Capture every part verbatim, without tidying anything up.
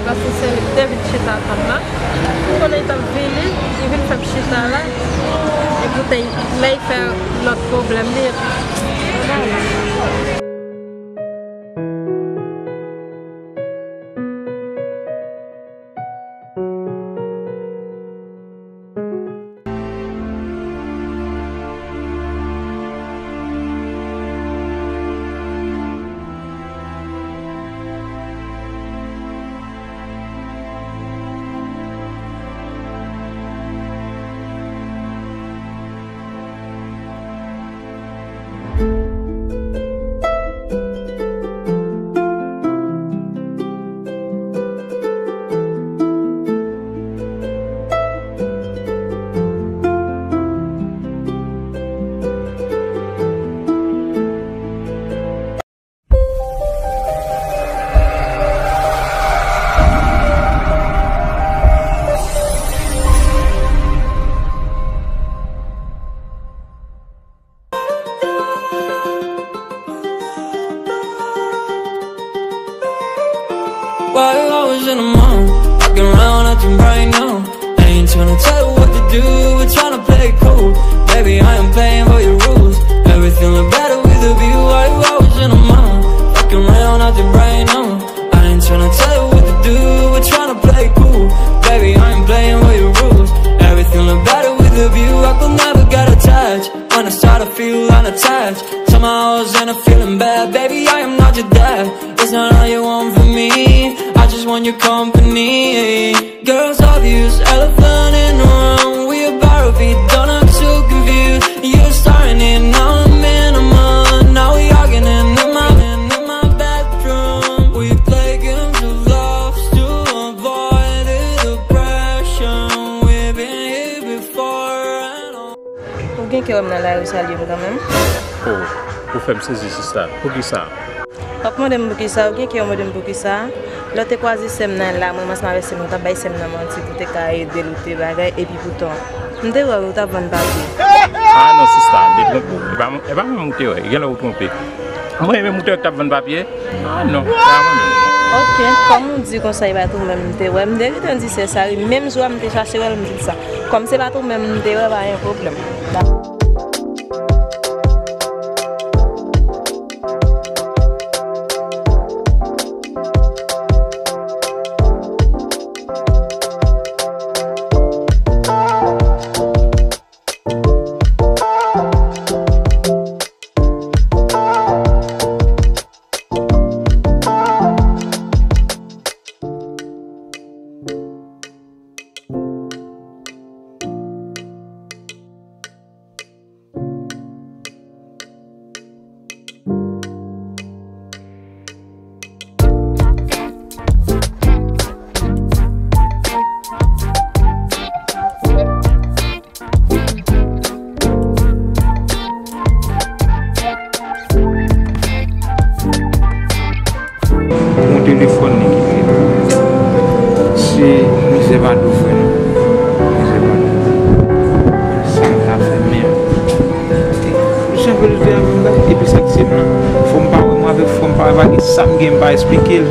Paske se li m te vin chita tann la. M konnen li t ap vini, li vin fè m chita la. E poutèt lè l fè lòt pwoblèm li, epi Why you always in the mood? Fucking around, acting right now. I ain't tryna tell you what to do, we're tryna play it cool. Baby, I am playing by your rules. Everything look better with a view. Why you always in the mood? Fucking around, acting right now. I ain't tryna tell you what to do, we're tryna play it cool. Baby, I ain't playing by your rules. Everything look better with a view. I could never get attached. When I start to feel unattached, tell my hoes and I'm feeling bad. Baby, I am not your dad. It's not all you want from me. I just want your company. Girls obvious, elephant in the room. We about to be done, I'm too confused. You're starting it, now I'm in a month. Now we arguing in my, in my bedroom. We play games of love to avoid the depression. We've been here before and Ou gen kè wè m nan lari, w salye m kanmenm? Oh, ou fè m sezi, sista. Poukisa? W ap mande m poukisa, ou gen kè w mande m poukisa? Lè w te kwaze sè m nan la, mwen ansanm avèk sè m, nou t ap bay sè m nan manti pou te ka ede l, ou te bagay, epi poutan, m te wè w, ou t ap vann papye. Ah non, sista, detwonpe w. E pa, e pa mwen ou te wè, genlè ou twonpe. Mwen menm ou te wè k t ap vann papye? Ah non, pa mwen menm. Ok, kòm ou di konsa, e pa tou menm m te wè. M te gentan di sè sa, wi. Menm jou a m te chache wè l, m di l sa. Kòm se pa tou menm m te wè, pa gen pwoblèm. Yon telefòn li ki fè. Se mizè pa dou, frè, non. Mizè pa dou. Sa m ka fè menm? Jan vle l fè a menm la, epi sa k se m nan. Fò m pa wè mwen avèk, fò m pa wè, pa gen sa m gen, m pa esplike l.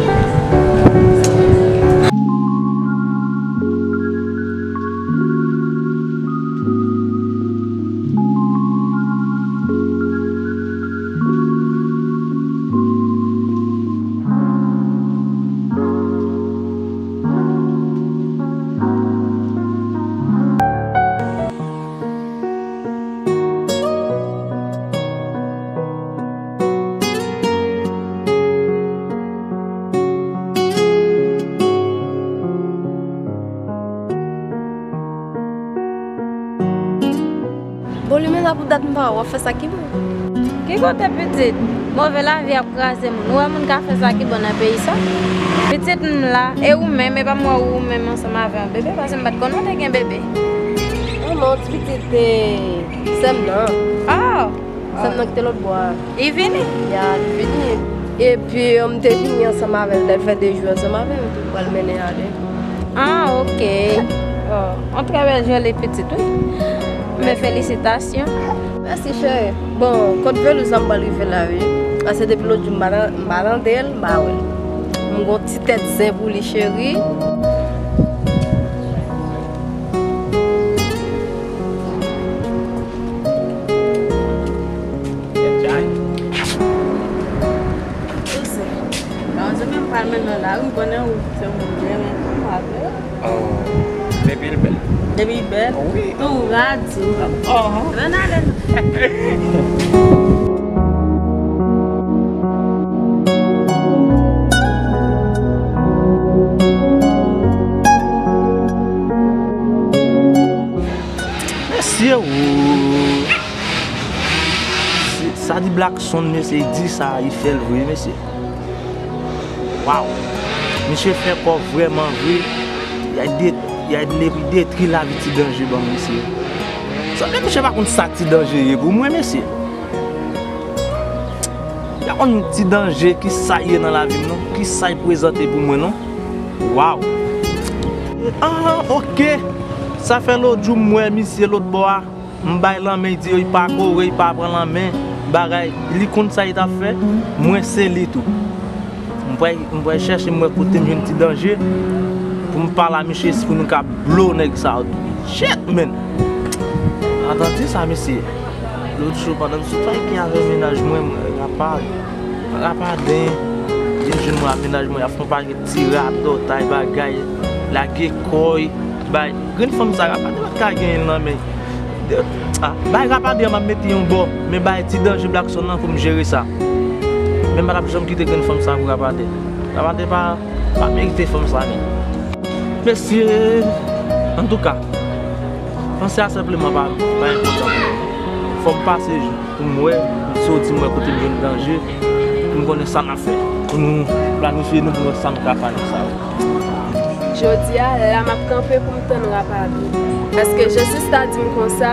Bon, li menm la pou dat m pa wè w ap fè sa ki bon. Ki kote pitit? Move lavi ap kraze moun. Ou wè moun ka fè sa ki bon nan peyi sa? Pitit m la, e ou menm, e pa m wè ou menm ansanm avè yon bebe, paske m pa t konnen w te gen bebe. Non, non, ti pitit, e, sè m nan. Oh! Sè m nan ki te lòt bò a. Li vini? Ya, li vini. Epi, m te vini ansanm avè l, lè l fè de jou ansanm avè m, m tou pral mennen ale. Ah, ok. Oh, yon trè bèl joli pitit, wi. Men felisitasyon. Mèsi, cheri. Bon, kot Velouz la m pral rive la, wi. Paske depi lòt jou m pa tan-, m pa tande l, m pa wè l. M gon ti tèt zen pou li, cheri. Ou se, pa antre menm pral menm nan lari, m konnen ou se moun byen, men ou pa vle. Oh, depi l bèl. Depi l bèl? Wi. Ou radi. Oh. Ann ale non. Mesye, o. Se, sa di Blackson, mesye, li di sa, li fè l vre, mesye. Waw! Misye fè kò vrèman vre. Y a de, y a de, li detwi lavi Ti Danje ban m, mesye. Sanble misye pa konn sa Ti Danje ye pou mwen, mesye. Y a konn Ti Danje, ki sa l ye nan lavi m, non? Ki sa l prezante pou mwen, non? Waw! Ah, oke. Sa fè lòt jou m wè misye lòt bò a. M bay lanmen, li di yo, li pa kore, li pa pran lanmen, bagay. Li konn sa li t ap fè, mwen se li tou. M pral, m pral chèche, m wè kote m jwenn Ti Danje, pou m pale a misye, si pou nou ka blow nèg sa yo tou. Shit, man! Ann tande sa, mesye. Lòt jou, pandan m sot fè ki avè mennaj mwen, mwen rapad. Rapaden, vin jwenn mwen ak mennaj mwen, y ap fè yon pakèt ti radòtay bagay, lage kò y, bay grenn fanm sa, Rapaden pa t ka genyen l nan men. Ah, bay Rapaden an m ap mete yon bò, men bay Ti Danje Blackson nan pou m jere sa. Men m pa t ap janm kite grenn fanm sa pou Rapaden. Rapaden pa, pa merite fanm sa, men. Mesye, antouka, panse a senpleman pa, pa enpòtan pou mwen. Fò m pase jou pou m wè, m soti, m wè kote m jwenn Danje, pou m konnen sa n ap fè, pou nou planifye nou pou nou wè sa nou ka fè nèg sa yo. Jodi a, la m ap kanpe pou m tann Rapadou. Paske jan sista di m konsa,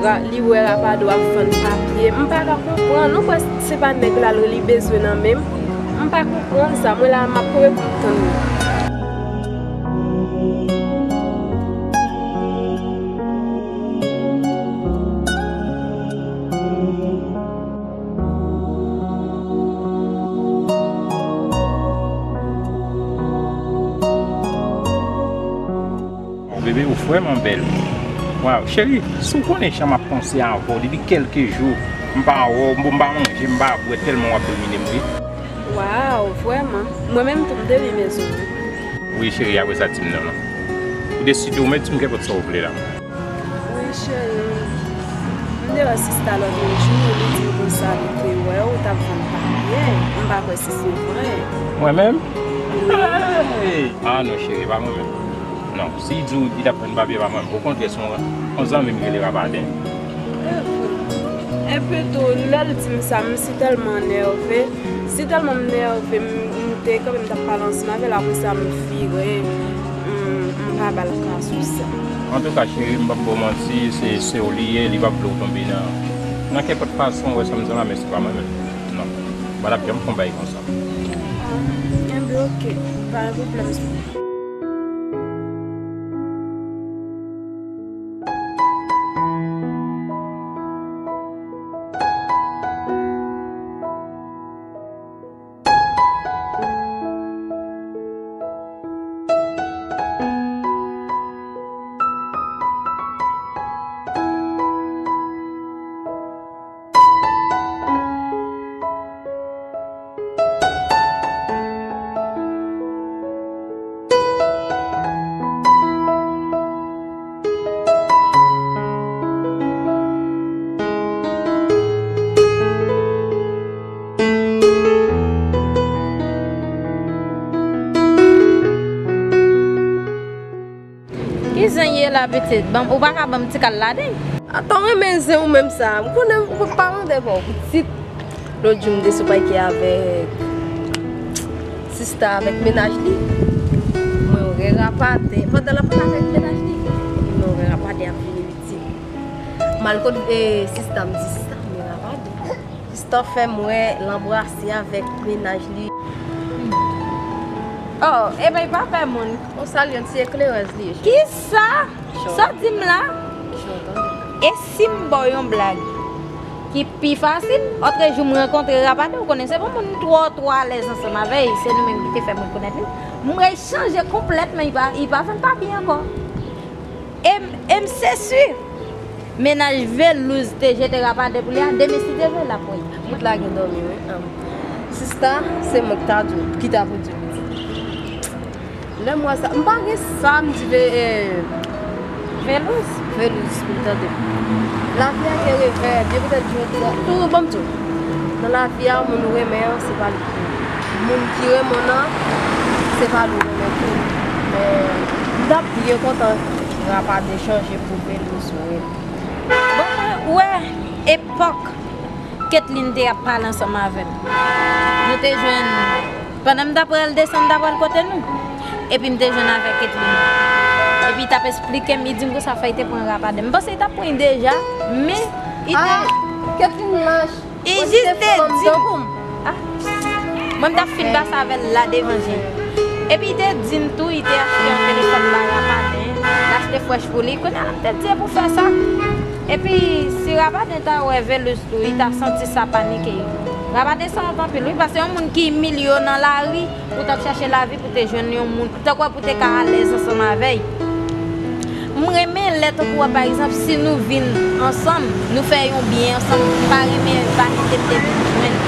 ra-, li wè Rapadou ap vann papye. M pa ka konprann, ou kwè se pa nèg la li bezwen nan men m? M pa konprann sa. Mwen la, m ap kanpe pou m tann li. Bebe, ou vrèman bèl. Waw, cheri, si w konnen jan m ap panse avè w depi kèlke jou, m pa wè w, m pa manje, m pa bwè, tèlman w ap domine m, wi. Waw, vrèman. Mwen menm tou, m te renmen zòrèy. Wi, cheri, apre sa, di m non, non. Ou deside, ou mèt di m kenpòt sa w vle la. Wi, cheri. M te wè sista lòt jou, li di m konsa li te wè w t ap vann papye. M pa kwè si se vre. Mwen menm? Wi. Hey! Ah non, cheri, pa mwen menm. Non, si li di w li t ap vann papye, pa mwen menm. Okontrè, se yon, yon zanmi m rele Rapaden. Epi tou, lè l di m sa, m si tèlman nève. Si tèlman m nève, m, m te kanpe, m t ap pale ansanm avè l, apre sa, m vire, m, m pa ba l ka sou sa. Antouka, cheri, m p ap ba w manti, se, se w li ye, li p ap vle w tonbe nan, nan kenpòt fason, w wè sa m di w la, men se pa mwen menm. Non. M pa t ap janm fè yon bagay konsa. Ah, enben, oke. Pa gen pwoblèm. Ki zen ye la, pitit? Ban m, ou pa ka ban m ti kal ladan? Ata w renmen zen ou menm sa. M konnen ou pa mande pa w pitit. Lòt jou m te sou pay ki avèk sista avèk mennaj li. Mwen wè Rapaden. Pandan l ap pale avèk mennaj li, mwen wè Rapaden ap vini pitit. M al kot, eh, sista, m di, "Sista, men Rapaden." Sista fè m wè l anbrase avèk mennaj li. Oh, ebyen, li pa pè moun. Konsa l yon ti eklerèz li ye. Kisa? Sa w di m la? E si m ba w yon blag? ki pi fasil. Otrejou, m rankontre Rapaden, ou konnen se pa moun twò, twò alèz ansanm avè l, se nou menm ki te fè m rekonèt li. M wè l chanje konplètman, li pa, li pa fè m pa byen ankò. E m, e m se si, mennaj Velouz te jete Rapaden pou li a, demen si Dye vle, l ap wè. Bout la gen dòmi, wi. Sista, se mwen ki ta di w, ki ta pou di w. Lè m wè sa, m pa gen sa m di ve, eh, Velouz. Velouz pou l tande m. Lavi a gen revè, byen petèt jodi a. Tou, ban m di w. Nan lavi a, moun ou renmen an, se pa li ki renmen w. Moun ki renmen w nan, se pa li ou renmen tou. Men, m t ap byen kontan Rapaden chanje pou Velouz, wi. Bon, mwen wè epòk Ketline te ap pale ansanm avè m. Nou te jwenn, pandan m t ap pral desann, m t ap pral kote nou. Epi m te jwenn avèk Ketline. Epi l t ap esplike m, li di m konsa fè l te pran Rapaden. M panse l t ap pran l deja, men li te... Ah, Ketline lach. Li jis te di m. Ah. Mwen, m t ap fin pase avè l la devan je. Epi li te di m tou, li te achte yon telefòn ba Rapaden, l achte frèch pou li. Kounye a, m te di e pou fè sa. Epi, si Rapaden ta wè Velouz tou, li ta santi sa panike. Rapaden sanwont anpil, wi, paske yon moun ki imilye w nan lari, ou t ap chache lavi pou te jwenn yon moun, tankou pou te ka alèz ansanm avè l. M renmen lè tankou, pa egzanp, si nou vin ansanm, nou fè yon byen ansanm, m pa renmen vanite m te vin jwenn.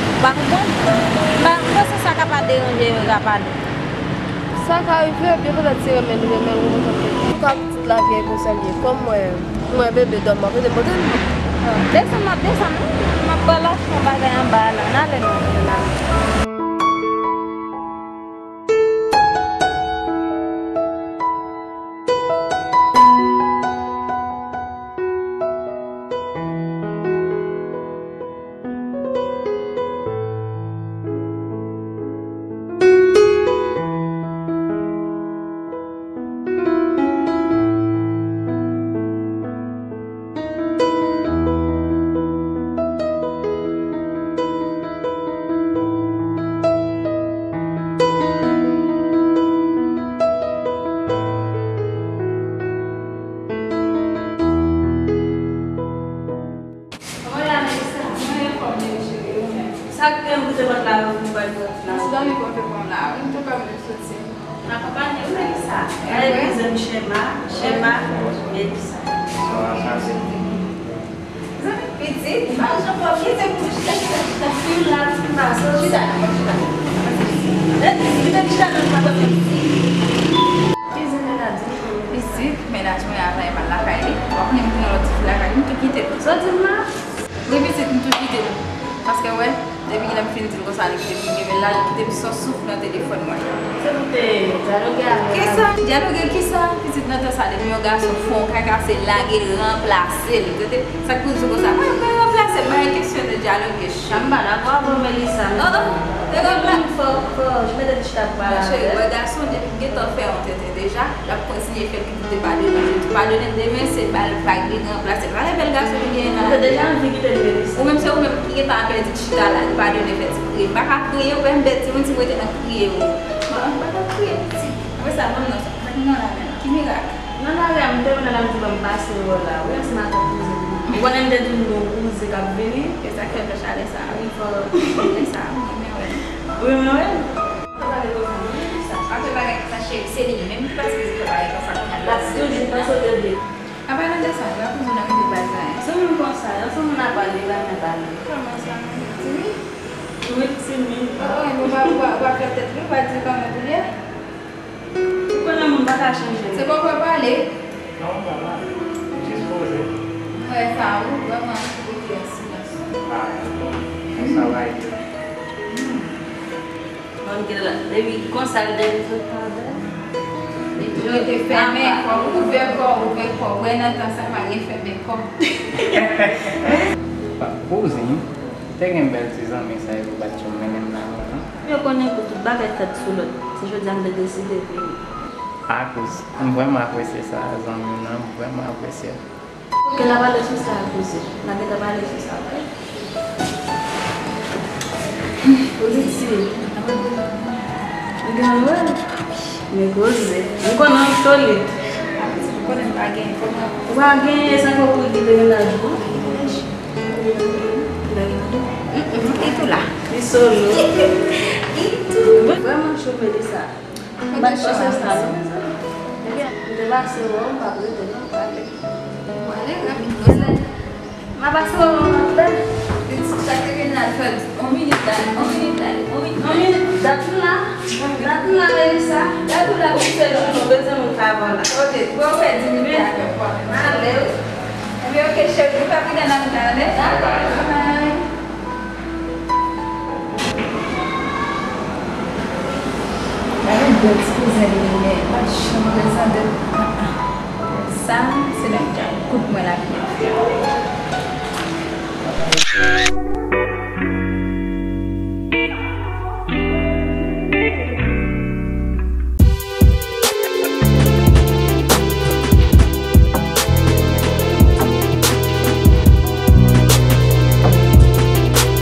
Ou pa konprann? M pa, m panse sa ka pa deranje Rapaden. Sa ka rive, byen petèt se renmen l renmen l, ou konprann mwen. An tou ka, pitit, lavi a e konsa l ye. Kòm mwen, mwen bebe dòm, mwen rete pote m. Desann, m ap desann, wi. M ap pral achte yon bagay anba a la. N ale, non, n ale. Kòman w ye, Melissa? Mwen anfòm, bebe cheri, ou menm? Sa k gen pou te vant la, ou vin pran vant la? M ti dòmi konte kòm la, wi, m te kòm m soti. N akonpanye wi, Melissa. Gade, wi, kouzin m Chema, Chema, Melissa. Zanmi pitit, m pa janm wè w, kite pou chita, chita, chita. Fi w la, ti maso, chita, chita. Rete, rete chita nan sa kote m di. Kouzin Melody, pitit, mennaj mwen al travay lakay li. W ap konnen m gen yon lòt ti fi lakay li, m tou kite l. Sa w di m la? Wi, pitit, m tou kite l. Paske, wè, depi lè m fin di l konsa, li kite m, m leve l la, li kite m san souf nan telefòn mwen. Se pou te dyaloge avè l. Kisa? Dyaloge kisa? Pitit, nan tan sa, depi yon gason fè yon kaka, se lage l, ranplase l. Tande? Sa k pou di konsa? Pa, pa ranplase l, pa gen kesyon de dyaloge. Chanm pa dakò avè w, Melissa. Oh, oh, te ranplase. Fò, fò, jimete chita pou pale avè l. Monchè, wè gason, depi l gentan fè yon tenten deja, l ap kontinye fè l. Li te padone, li te padone demen, se ba l vag, li ranplase l. Pa gen bèl gason li genyen nan lavi a. Ou deja anvi kite l, Melissa. Ou menm, se ou menm ki gentan ap pèdi chita la, li padone, fè ti kriye. M pa ka kriye, ou wè m bèt, timoun, si m rete nan kriye, ou. Bon, m pa ka kriye, pitit. Apre sa, ban m non sa. Sa ki nan la men la? Ki mirak? Nan lari a, m te wè l ap di ban m pase wè w la. Wi, ansanm ak kouzin m. Ou konnen m te di w m gen yon kouzin k ap vini? E sa k fè m fè chalè sa a. Wi, fò. Chalè sa a, m renmen wè l. Ou renmen wè l? Fè bagay konsa, non, men ki sa? Pa fè bagay konsa, cheri, se li menm ki pati pou fè bagay konsa kounye a. L ap toujou panse w tande. An palan de sa, m pa konn moun nan rive bay sa, en. Se moun konsa, yon se moun ap pale, l ap men pale. Kòman sa, moun timid? Wi, timid. Oh, oh, bon, w ap, w ap, w ap fè tèt gwo, w ap di kòman pou l ye? Ou konnen moun pa ka chanje. Se pòpò pale. Non, m pa pale. Jis poze. Mwen wè sa, ou vrèman anpil konfyans nan. Ah, bon. Sa va ede. Bon, gen la, depi konsa l te di sot pa bèl. Yo te fèmen kò, ouvè kò, ouvè kò. Wè nan tan sa pa gen fèmen kò. Kouzin, te gen bèl ti zanmi sa yo bat yo mennen m nan men, non? Yo konnen pou tout bagay fèt sou lòd. Se jodi a m te deside vini. Akoz, m vrèman apresye sa, zanmi w nan, m vrèman apresye l. Ok, n a pale sou sa, kouzin. N a gentan pale sou sa, vre? Ou di ti. Ou gen anmwèl? Men koze. M konnen w solid. Ou konnen m pa gen, kòman? Ou pa gen, e sa fè w pou kite mennaj ou? La. Li solo. Li tou. Vrèman cho, Melissa. M pa t panse sa, non, mezanmi. Ebyen, m te pase wè w, m pa t rete, non, m t ale. M ale rapid konsa. M a pase wè w, m ap la. Pitit, sa k te gen la fè. On minit la, on minit la, on minit la. On minit, dat m la. Dat m la, Melissa. Dat m la, pou se nou bezwen moun ka avè w la. Ok, bon, w fè di minit la, fè pwoblèm. M ale, wi. Ebyen, ok, cheri, nou pa pridan nan mitan, tande? Bye bye. Bye bye. Gade bèl ti kouzen li ye, men pa t janm prezante m. Ah, ah. Sa, se nèg k ap kout mwen lavi.